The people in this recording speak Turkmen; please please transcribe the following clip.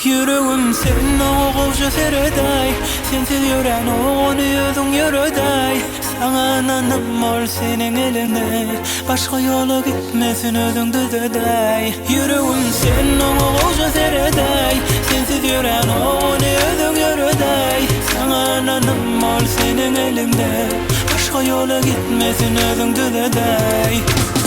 Ýüregim sen oňa gowja seredäý Sensiz ýöränok ony özüň ýöredäý Saňa ynanym ol seniň eliňde Başga ýola gitmesin özüň düzedäý Ýüregim sen oňa gowja seredäý Sensiz ýöränok ony özüň ýöredäý Saňa ynanym ol seniň eliňde Başga ýola gitmesin özüň düzedäý.